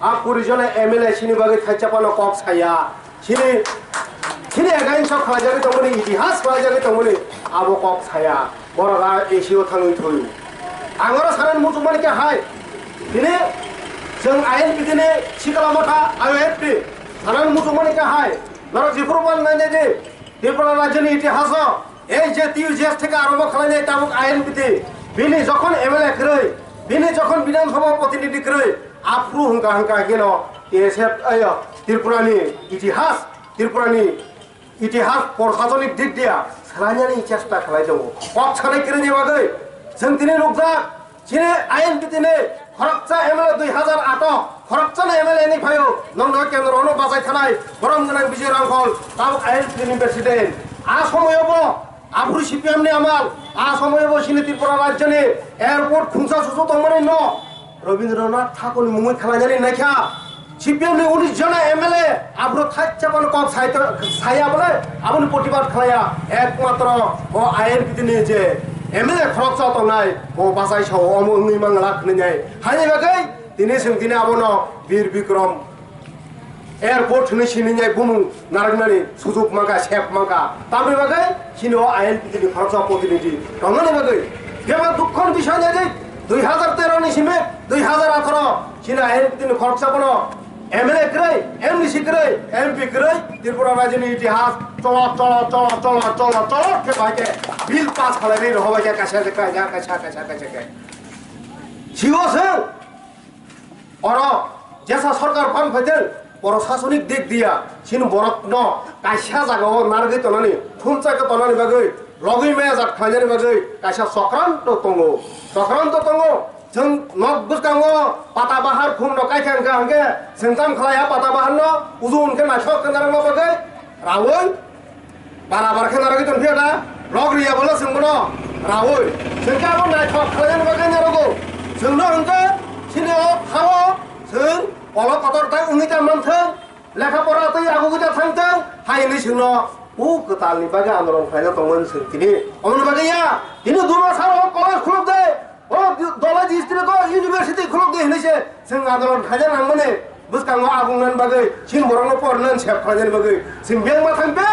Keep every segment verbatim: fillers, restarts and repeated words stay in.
A kuri jona M L A chini bagwi thaisa phano kok saya. Chini, chini against o khlaijagwi tongmani, itihas khlaijagwi tongmani, abo kok saya. Borok a A C o thangwi thwi. Ang oro sanani muchungmani khe hai. Tini chwng I N P T ni sikla motha I O F T. Sanani muchungmani khe hai. Norok jephuru ban nai nai di. Tripura rajyoni itihaso ei je T U J S theke arombo khlainai tabuk I N P T, bini jokhon M L A kwrwi, bini jokhon Bidhan Sabha protinidhi kwrwi, aphuru hwnkha hwnkha hwnkhe no T S F, ayo, Tripurani itihas, Tripurani itihas, prosasonik dik dia swlainani chesta khlai tongo. Kok sanai kwrwini bagwi chwng tini nukjak. Chini I N P T ni khoroksa M L A dui hazar ato, khoroksa ni M L A ni phaio, nongno kendro no bachai thanai, borom gwnang Bijay Rangkhol, tabuk I N P T ni president. A somoyo bo, aphuru C P M ni amal, a somoyo bo chini Tripura rajyo ni airport khungsa susu tongmani no, Rabindranath Thakur ni mungwi khwlainani naikha. C P M ni unis jona M L A aphuru thaisa phano kok sai to, saya bole aboni protibad khlaiya, ekmatro o I N P T ni je M L A khoroksa tongnai bo bachai sao omo wngwi mangla hwnwi nai. Haini bagwi tini chwng tini abono Bir Bikram Airport hwnwi sini nai bumung narwknani sujuk mankha, sep mankha. Tamni bagwi chini o I N P T ni khoroksa protinidhi tongnani bagwi bebak dukkhoni bisai nai dui hazar tero ni simi dui hazar atharo chini I N P T ni khoroksa bono M L A kwrwi, M D C kwrwi, M P kwrwi, Tripura rajyoni itihas cholot, cholot, cholot, cholot, cholot, cholot khe bai khe bill pass khalai rwi rw bai khe kaisa khe kaisa, kaisa, kaisa, kaisa khe. Sio se oro jesa sarkar phan phaithwng, prosasonik dik dia, chini borokno kaisa jagao narwgwi tonani, thumchai khe tonani bagwi, logwi maya jat khlainani bagwi kaisa chokranto tongo, chokranto tongo. Chwng nok bwskango pata bahar khum rok kaikha hwnkha hwnkhe chwng tam khlaiya pata bahar no uju hwnkhe naithok khe narwkna bagwi raui bara bara khe narwgwi tongphiya da rok riya bolo chwng bono raui chwng khe abo naithok khlainani bagwi narwgo chwng no hwnkhe chini o thao chwng polo kotor ta wngwi ta manthwng lekha pora twi agugwi ta thangthwng hai hwnwi chwng no o kwtal ni bagwi andolon khlaina tongmani chwng tini omoni bagwi ya tini duma saro college khuluk de. O Dholai district o university khuluk di hinui se chwng andolon khaina nangmani bwskango agung nan bagwi chini borokno pornan sep khlainani bagwi chwng bengma thangbe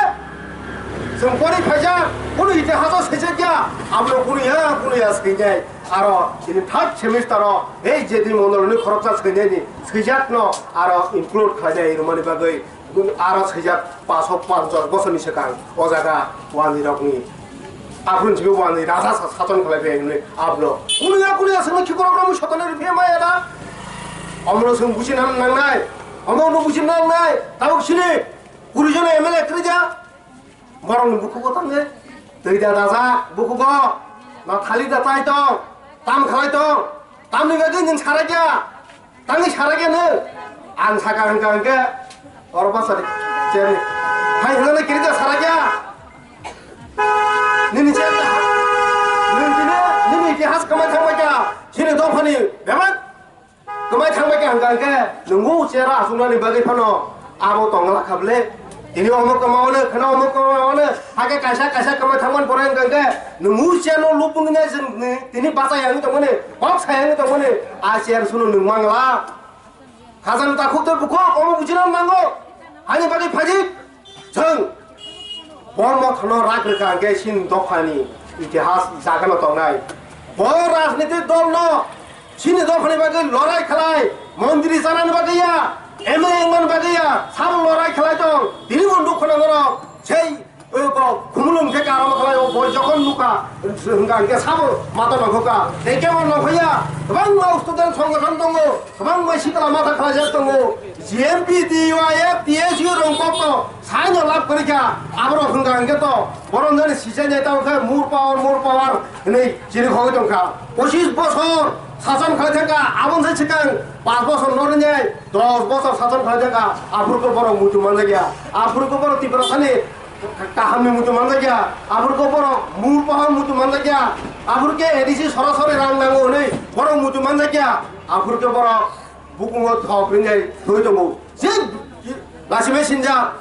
chwng pori phaijak kunu ite hajo sejak ya abro kunu ya kunu ya swijak aro chini third semester o ei jedi mondolni khoroksa swijak ni swijak no aro include khlainai rwmani bagwi Aro swijak paso panchas bosorni swkang o jaga wanirokni aphuru simi wani raja sa- sason khlai phai hwnwi ablo. Kunu ya kunu ya swngno khikorok romwi sotoni rw phai maya da. Omono swng buji nang nangnai. Omono buji nangnai. Tabuk sini kuri jona M L A kwrwi ja. Borokni bukhugo tangwi twi da dajak bukhugo. Na thali da chai tong. Tam khlai tong. Tamni bagwi nwng sarai kha. Tangwi sarai khe nwng ang saka hwnkha hwnkhe oro bwsari cherni hai hwnkhana kirija sarai khe nini cher nwng tini nini itihas kwmai thangbai kha chini dophani bebak kwmai thangbai kha hwnkha hwnkhe nwng o cher achuknani bagwi phano abo tongla kha bwle. Tini omo kwmaono, kheno omo kwmaono, hakhe kaisa kaisa kwma thangmani pore wngkha khe, nwng muichano lubungni chwng tini bachai wngwi tongmani, kok sai wngwi tongmani, a chair suno nwng mangla. Khajang takhuk tei bukhuk omo bujina nango, hani bagwi phaidi chwng. Bo mothano rak rwkha hwnkhe chini dophani itihas jagano tongnai. Bo rajnitik dolno Chini dophani bagwi lorai khlai, montri chanani bagwi ya, M L A wngmani bagwi ya, sabo lorai khlai tong. Tini bo nukho na norok, sei, oi, bo khumulwng khe karama khlai, o boi jokhon nukha, hwnkha hwnkhe sabo mata nongkhokha. Tei kebo nongkhorya, kwbangma student songothon tongo, kwbangma sikla mata khlaijak tongo. G M P, T Y F, T S U rok kokno saino lab kwrwikha, aborok hwnkha hwnkhe to, borom jani sichainai tamo khe more power, more power. Hwnwi chini khogwi tongkha. Pochis bosor sason khlai thangkha, aboni sai swkang panch bosor norwinai dos bosor sason khlai thangkha, aphuru khe borok muitu manjakya. Aphuru khe borok Tiprasani kahamni muitu manjakya. Aphuru khe borok mur pohor muitu manjakya. Aphuru khe A D C sorasori rang nango hwnwi borok muitu manjakya. Aphuru khe borok bukungo thok rinai thwi tongo. Je lasimai sinjak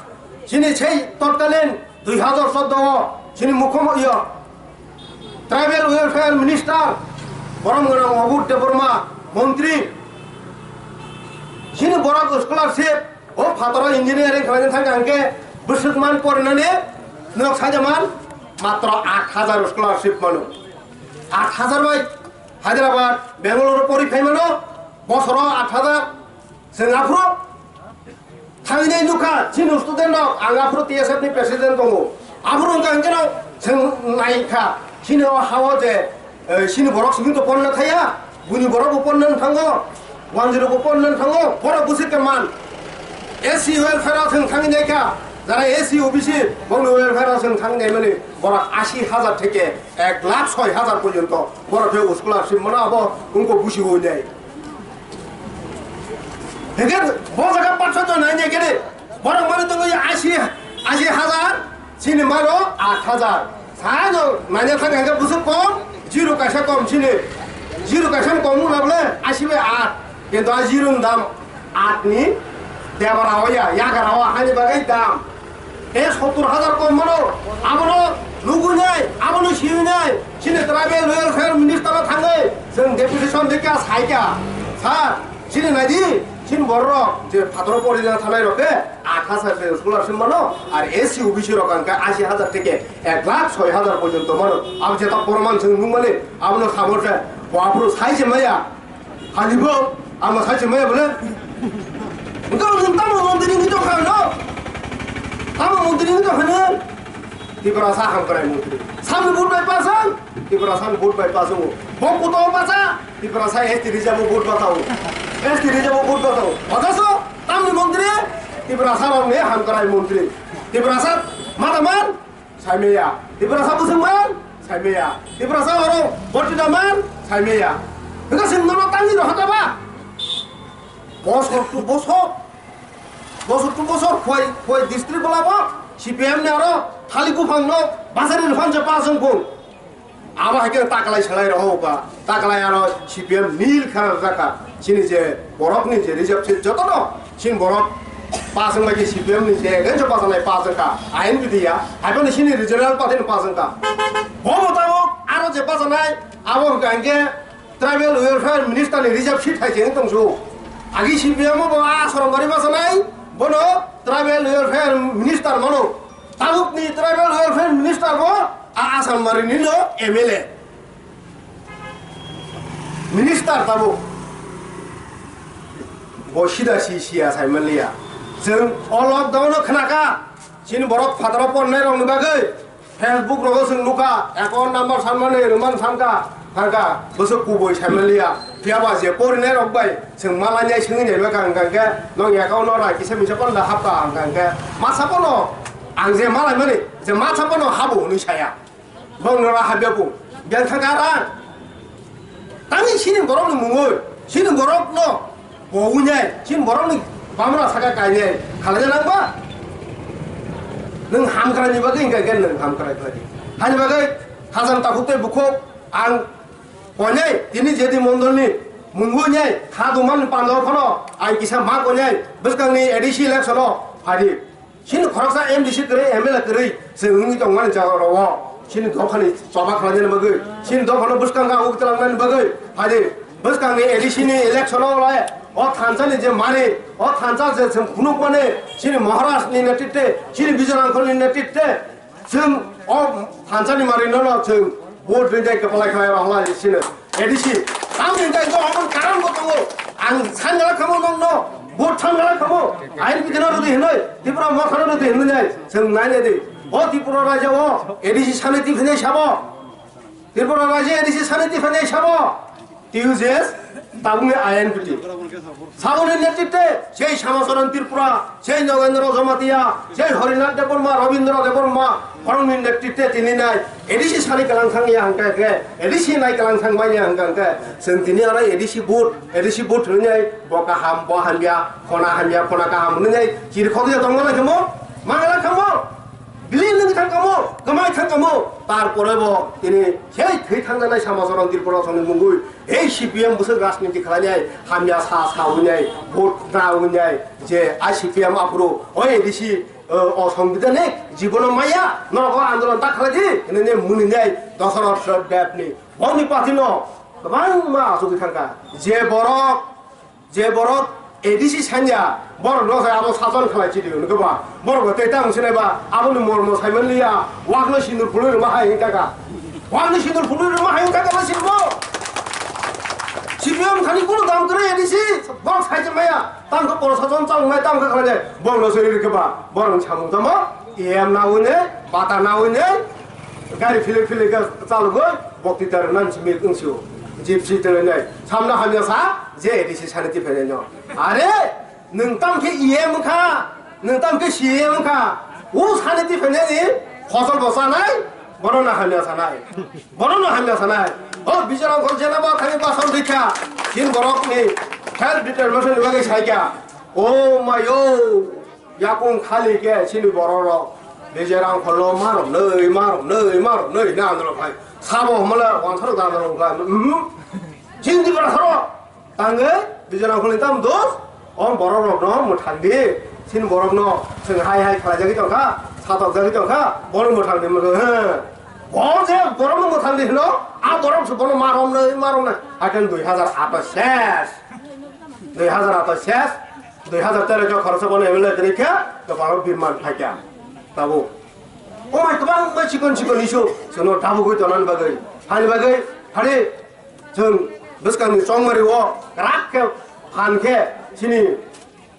chini sei totkalin dui hazar choudo o chini mukhom-, iyo, Tribal Welfare Minister, borom gwnang Abur Debbarma, montri, Chini borok scholarship, o phataro engineering khlaina thangkha hwnkhe bwswk man porinani nok saida man matro aat hajar scholarship mano. Aat hajar bai Hyderabad, Bangalore pori phai mano, bosoro aat hajar. Chwng aphuru thangwi nai nukha, chini student rok, ang aphuru T S F ni president tongo. Aphuru wngkha hwnkhe no chwng naikha, chini o hao je, eh, chini borok simi to ponna thaya, buini borok bo ponna thango, wanjwrwng bo ponna thango, borok bwswk khe man. S C welfare o chwng thangwi naikha, jara S C O B C bongni welfare o chwng thangwi naimani borok ashi hajar theke ek lakh soi hajar porjonto borok khe scholarship mano, abo wngkha busi hwnwi nai. Hingke bo jaga paanch sho jon nai nai kene, borok mani tongo ashi, ashi hajar, chini mano aat hajar. Sa no nai nai thang hingke bwswk kom, zero kaisa kom chini. Zero kaisa kom wngna bole ashi bai aat. Kintu a zero ni dam aat ni debara oya, yagara oya, hani bagwi dam. Tei sottur hajar kom mano, abono nugwi nai, abono siwi nai, chini tribal welfare minister no thangwi chwng deputation dikha saikha, sir, chini naidi, chini bororok je phataro porina thanai rok khe aat hajar se scholarship mano, ar S C O B C rok ang khe ashi hajar theke ek lakh soi hajar porjonto mano. Abo jeta porman chwng nukmani, abono sabor khe bo aphuru sai se maya. Halibo, ang ma sai se maya bole. Engkau nung tamo montri ni tong kha no? Tamo montri ni tong kha no? Tiprasa hamkrai montri. Sami vote bai pasang, Tiprasa vote bai pasang. Bo kuto pasa, Tiprasa S T reserve vote pasang. S T reserve vote pasang. Odaso, tamni montri, Tiprasa rok ni hamkrai montri. Tiprasa mataman, Saimaya. Tiprasa bwswngman? Saimaya. Tiprasa oro bortida man? Saimaya. Hingke chwng nono tangwi rohorkha ba? Bosor to bosor. Bosor to bosor. Khoi, khoi district bola bo C P M ni aro thali buphang no basari rwphan se pa chwng phung. Abo hai khe taklai salai rohorkha. Taklai aro C P M nil khara jakha. Chini je borok ni je reserve seat joto no. Chini borok pasang bai khe C P M ni je against o pasanai pasang kha, I N P T ya, hai phano chini regional party ni pasang kha. Bo bo tabuk aro je pasanai, abo hwnkha hwnkhe tribal welfare minister ni reserve seat hai se wng tong su. Agi C P M o bo a Soromari pasanai, bono tribal welfare minister mano. Tabuk ni tribal welfare minister bo a Asammari ni no M L A. Minister tabuk bo sida si siya sai manliya. Chwng o lockdown o khnakha, chini borok phataro pornai rokni bagwi Facebook rogo chwng nukha, account number sanmani rwman sankha, thangkha, bwswk kubui sai manliya. Phiyaba je porinai rok bai chwng malai nai swngwi nai bakha hwnkha hwnkhe, nwng account no rai kisa misa panda hapkha hwnkha hwnkhe, masa pono ang je malai mani, je masa pono habo hwnwi saya. Bong nora habya bu. Biang thangka rang. Tangni sini borok ni mungoi. Sini borok no. Bo unyai. Sini borok ni bamra saka kainai. Khalai nang ba. Nung hamkrai ni bagwi hingka gen nung hamkrai khlai di. Hani bagwi khajang takhuk tei bukhuk ang koinai tini jedi mondol ni mungoi nyai kha duman pandao phano ang kisa ma koinai bwskang ni A D C election o phadi. Chini khoroksa M D C kwrwi, M L A kwrwi, chwng wngwi tongmani jaga rok o. Chini dophani choba khlainani bagwi, chini dophano bwskango uk twlangnani bagwi, phadi bwskangni A D C ni election o le, o thansa ni je mari, o thansa je chwng phunukmani, chini Maharaj ni netritwe, chini Bijoy Rangkhol ni netritwe, chwng o thansa ni mari no no chwng vote rijai kwpalai khlai rok lai chini. A D C, tamni hwnkhe ito omo karon bo tongo. Ang sangala kamo nokno, vote sangala kamo. Ain bidino rwdi hinoi, Tripura mothano rwdi hinoi nai. Chwng nai nai di. O Tripura raja o A D C sani tiphinai sabo. Tripura raja A D C sani tiphinai sabo. T U J S, tabukni I N P T. Saboni netritwe, sei Samacharan Tripura, sei Nogendra Jamatia, sei Harinath Debbarma, Rabindra Debbarma, borokni netritwe tini nai A D C sani kwlang thangya hwnkha khe, A D C nai kwlang thangmanya hwnkha khe, chwng tini oro A D C vote, A D C vote hwnwi nai bo kaham, bo hamya, khona hamya, khona kaham hwnwi nai chirikhokya tongmana khe mo, mangala khe mo. Bili nwng thang kamo, kwmai thang kamo, tarpore bo tini sei thwi thangjanai Samacharan Tripura songni mungwi, ei C P M bwswk rajniti khlainai, hamya sa sa winai, vote na winai, je a C P M aphuru, o A D C, o, o songbidanik jibono maya, norok o andolon ta khlai di, hinwi mwnwi nai Dasarath Debni, boni party no kwbangma achugwi thangkha, je borok, je borok A D C sanya, borok no sai abo sajon khlai chidi hwn khe ba, borok bo tei tang sinai ba, abo ni mormo sai man liya, wak no sindur phulwi rwma hai wng kha. Wak no sindur phulwi rwma hai wng kha ba sinbo. C P M thani kunu dam kwrwi A D C, borok sai se maya, tang khe poro sajon chang nai tang khe khlai de, borok no sai rwkhe ba, borok ni samung tamo, E M na hwn ne, bata na hwn ne, gari philip philip khe chalugwi, bokti tar nan simi wng sio, gypsy tar nai, samna hamya sa, je A D C sani ti phainai no. Are, Nwng tamo khe E M wngkha, nwng tamo khe C E M wngkha, o sani tiphainyani phosol bo chanai, bono no hamya sanai, bono no hamya sanai. O Bijoy Rangkhol jena ba thani basan rikha, chini borokni self determination ni bagwi saikha. O mayo, yakung khali khe chini borok rok Bijoy Rangkhol no marok nwi, marok nwi, marok nwi na andolok khai. Sabo hwnmale wansaro da andolok khai. Mhm. Chini borok horo. Tangwi Bijoy Rangkhol ni tamo dos, o borok rok no mwthang di, chini borok no chwng hai hai khlai jagwi tongkha, satok jagwi tongkha, bono mwthang di, mwthang, he. Bo je borok no mwthang di hino, a borok se bono marom nai, marom nai. Haikhe dui hazar ato ses, dui hazar ato ses, dui hazar tero khe khoroksa bono M L A kwrwi khe, to borok birman phaikha. Tabuk. O mai kwbangma chikon chikon issue, chwngno tabugwi tonani bagwi, hani bagwi, hari Chwng bwskangni chongmari o kwrak khe phan khe chini,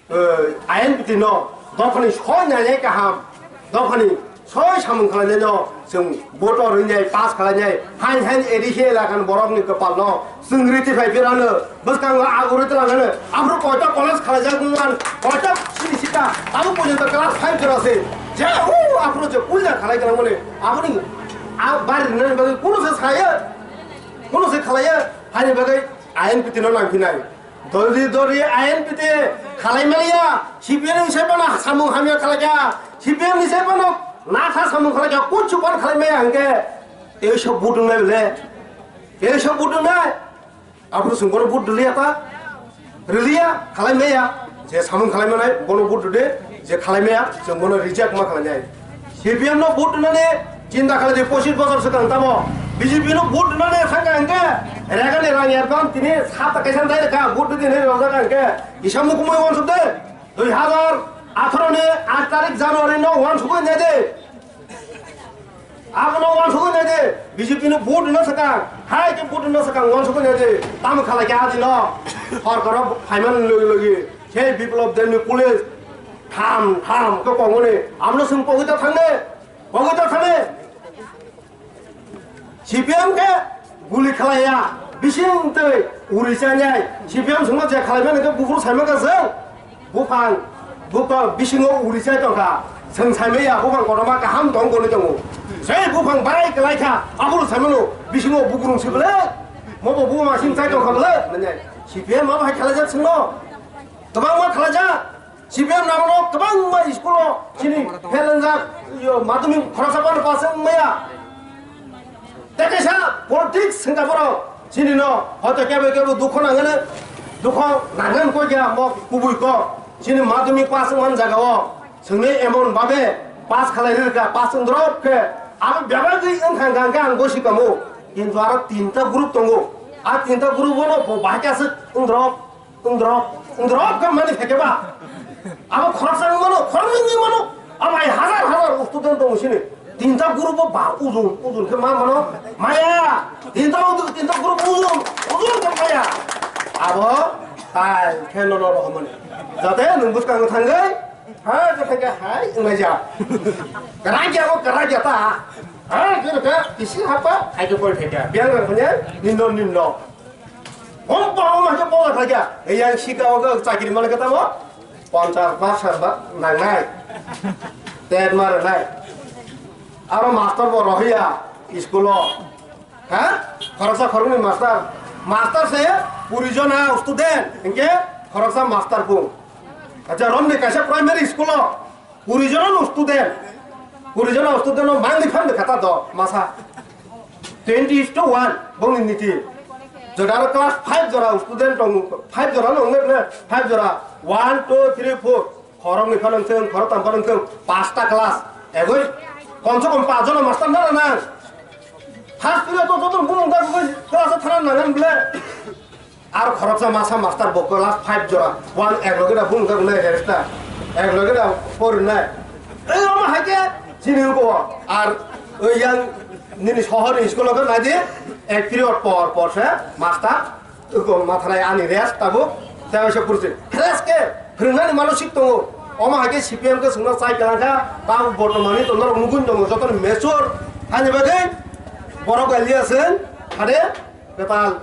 eh, I N P T no dophani soi nainai kaham, dophani soi samung khlainai no chwng vote o rwnai pass khlainai hain hain A D C elakani borokni kwpal no chwng riti phai phirano bwskango agurwi twlangnai aphuru koita college khlaijak wngman koita sini sita abo porjonto class five jora se je o aphuru je puja khlai kwlangmani aboni a bari rwnani bagwi kunu se saya. Kunu se khalaiya, hani bagwi I N P T no nangphinai. Doldi doldi I N P T khalai maliya, C P M ni sai bono samung hamya khalaiya, C P M ni sai bono natha samung khalaiya, kuchu ban khalai maya hwnkhe, ei sob budung nai bole, ei sob budung nai, aphuru chwng bono vote rwliya ta. Rwliya, khalai maya, je samung khalai manai, bono vote rwdi, je khalai maya, chwng bono reject ma khalai nai. C P M no vote rwnani chinta khalai di, pochis bochor swkang tamo. B J P no vote rwnani thangkha hwnkhe, regani rang advance tini sat kaisa dai kha, vote rwdi hinwi rojak hwnkhe, kisa mukumui wansuk de, dui hazar atharo ni aat tarik January no wansugwi nai de. Abono wansugwi nai de, B J P no vote rwna swkang, hai khe vote rwna swkang wansugwi nai de, tamo khalai khe adino, sorkaro phaiman logi logi, sei Biplop Debni police, tham tham khe kongmani, abono chwng pogwi ta thangne, pogwi ta thangne. C P M khe guli khlaiya, bising twi uri chanai, C P M chwngno je khlaimani khe buphuru saimaka chwng. Buphang, buphang bisingo uri chai tongkha. Chwng saimaya buphang kotorma kaham tong gonwi tongo. Sei buphang barai kwlai kha, abono saimano bisingo bugrung si bwle. Mobo buphang masing chai tongkha bwle. Mane, C P M ma bahai khlaijak chwngno. Kwbangma khlaijak. C P M nabono kwbangma school-o chini phelenjak, yo, madhyamik khoroksa phano pass wngmaya. Tei kaisa politics hwnkha borok chini no hoito kebo kebo dukho nangani, dukho nangani koi kha mo kubui kok chini madhyamik pass wngmani jaga o chwngni emon babe pass khalai rwkha, pass wngdrop khe abo bebagwi wngkha hwnkha hwnkhe ang gosi kamo. Kintu aro tinta group tongo, a tinta group o no bo bahai khe aswk wngdrop. Wngdrop, wngdrop khe mani phaikhe ba. Abo khoroksa wngmano, khoroknwi wngmano. Abo hai hazar hazar student tongo sini. Tinta group o ba ujung, ujung khe ma mano. Maya, tinta ujung, tinta group ujung, ujung khe maya. Abo tai khe nono rohormani. Jate nwng bwskango thangwi, ha, je phaikhe hai, wnglaija. Kwrak ya bo, kwrak ya ta. Ha, je khe, isi hapa, hai khe pori phaikhe. Biyang rang phanya, nindo, nindo. Hom pa hom hai khe bola khlai kha. Ei yang sika o khe chakri mane khe tamo? Ponchas bak sat bak nangnai. Tet ma rwnai. Aro master bo rohiya school o. Ha? Khoroksa khoroknwi master. Master se kuri jona student. Hinkhe khoroksa master pung. Acha romni kaisa primary school o. Kuri jona no student, kuri jona student no mangni phan de kata do masa. Twenty is to one bongni niti. Jora aro class five jora student tong, five jora no ngle five jora, one, two, three, four. Khorok ni phan thung, khorok tam phan thung, pasta class. Egoi, kom se kom pas jona master na na. First period to to to bumung da class thana na ngan ble. Ar khoroksa masa master bo class five jora, one ek loge da bung da nai resta, ek loge da por nai. Ei omo haike chini ko ar oi yang nini sohor ni school ko nai di, ek period por por se master ko mathanai ani rest tabu, tei se pursi fresh ke phwrwngnani manosik tongo. Omo haike C P M ke sungna chai kalangkha, tabu bortomani to norok nugui tongo joto ni mature hani bagwi borok aliya sen hade. Kwtal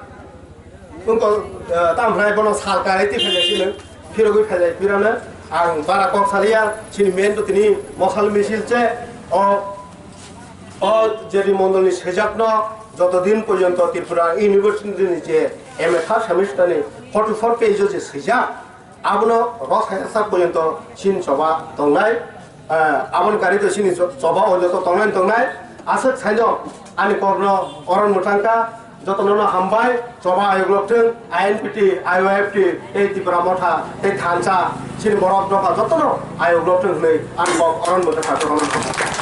wngkha, eh, tamo hwnai bono sal karwi twi phailai sino, phirogwi phailai phirano ang bara kok saliya, chini main to tini mosal misil se, o, o J D Mondolni swijakno joto din porjonto Tripura University ni je M A third semester ni forty four page o je swijak, abono rw saiya sak porjonto chini choba tongnai, eh, aboni karwi to chini cho-, choba o joto tongnai tongnai. Aswk saino ani kokno oron mwthangkha, jotono no hambai, choba ayok lokthwng, I N P T, I Y F T, tei Tipra Motha, tei thansa, chini borok dopha jotono ayok lokthwng hwnwi ani kok oron mwthangkha jotono.